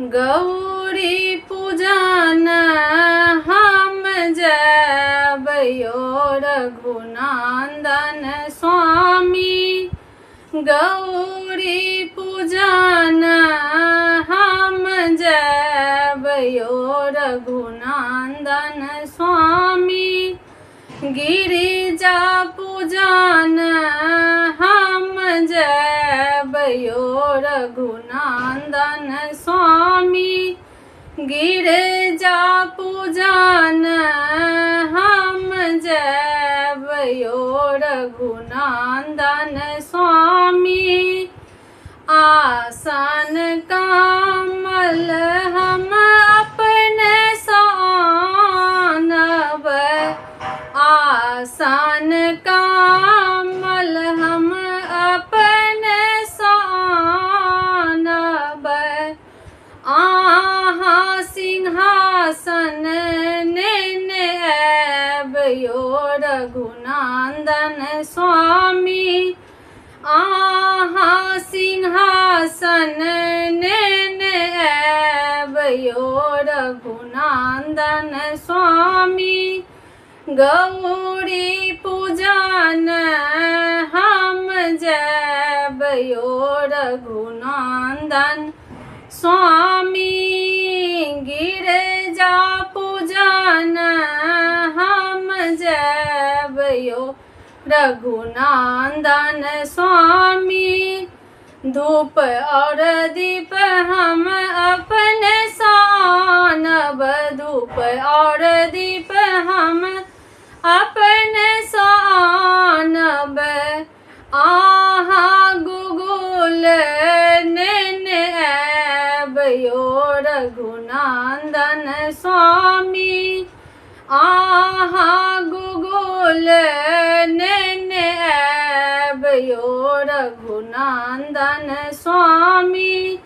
गौरी पूजन हम जयबयो रघुनंदन स्वामी। गौरी पूजन हम जयबयो रघुनंदन स्वामी। गिरिजा पूजन हम जयबयो रघुनंदन स्वामी। गिरिजा पूजन हम जयबयो रघुनंदन स्वामी। आसन कमल हम अपने सानब, आसन कमल हम अपने सानब। आहाँ सिंहासन नेने आबयो रघुनंदन स्वामी। आहाँ सिंहासन नेने आबयो रघुनंदन स्वामी। गौरी पूजन हम जयबयो रघुनंदन स्वामी। गिरिजा पूजन हम जयबयो रघुनंदन स्वामी। धूप और दीप हम अपने सानब, धूप और दीप हम अपने सानब। आहाँ गुगुल नेने आबयो रघुनंदन स्वामी। आहाँ गुगुल नेने आबयो रघुनंदन स्वामी।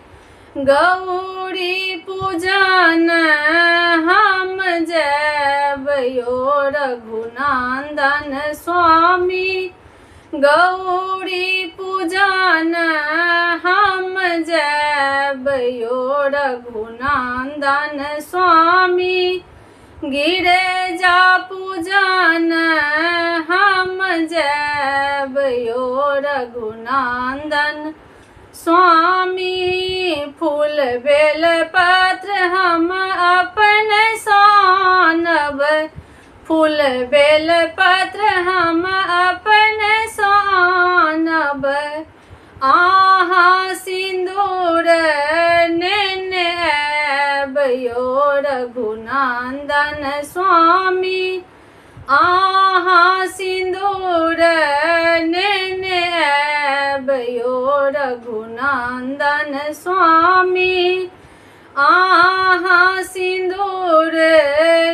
गौरी पूजन हम जयबयो रघुनंदन स्वामी। गौरी पूजन हम जयबयो रघुनंदन स्वामी। गिरिजा पूजन हम जयबयो रघुनंदन स्वामी। फूल बेल पत्र हम अपने सानब, फूल बेल पत्र हम अपने सानब। आहाँ सिंदूर नेने आबयो रघुनंदन स्वामी। आहाँ सिंदूर नेने आबयो रघुनंदन स्वामी। आहाँ सिंदूर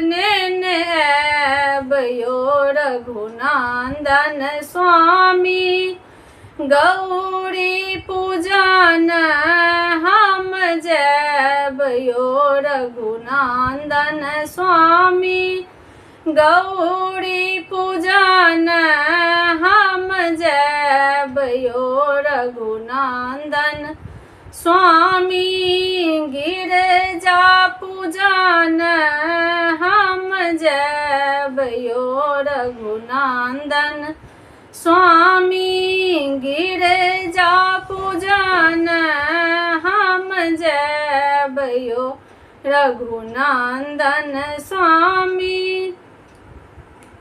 नेने आबयो रघुनंदन स्वामी। गौरी पूजन हम जयबयो रघुनंदन स्वामी। गौरी पूजन हम जयबयो रघुनंदन स्वामी। गिरिजा पूजन हम जयबयो रघुनंदन स्वामी। गिरिजा पूजन हम जयबयो रघुनंदन स्वामी।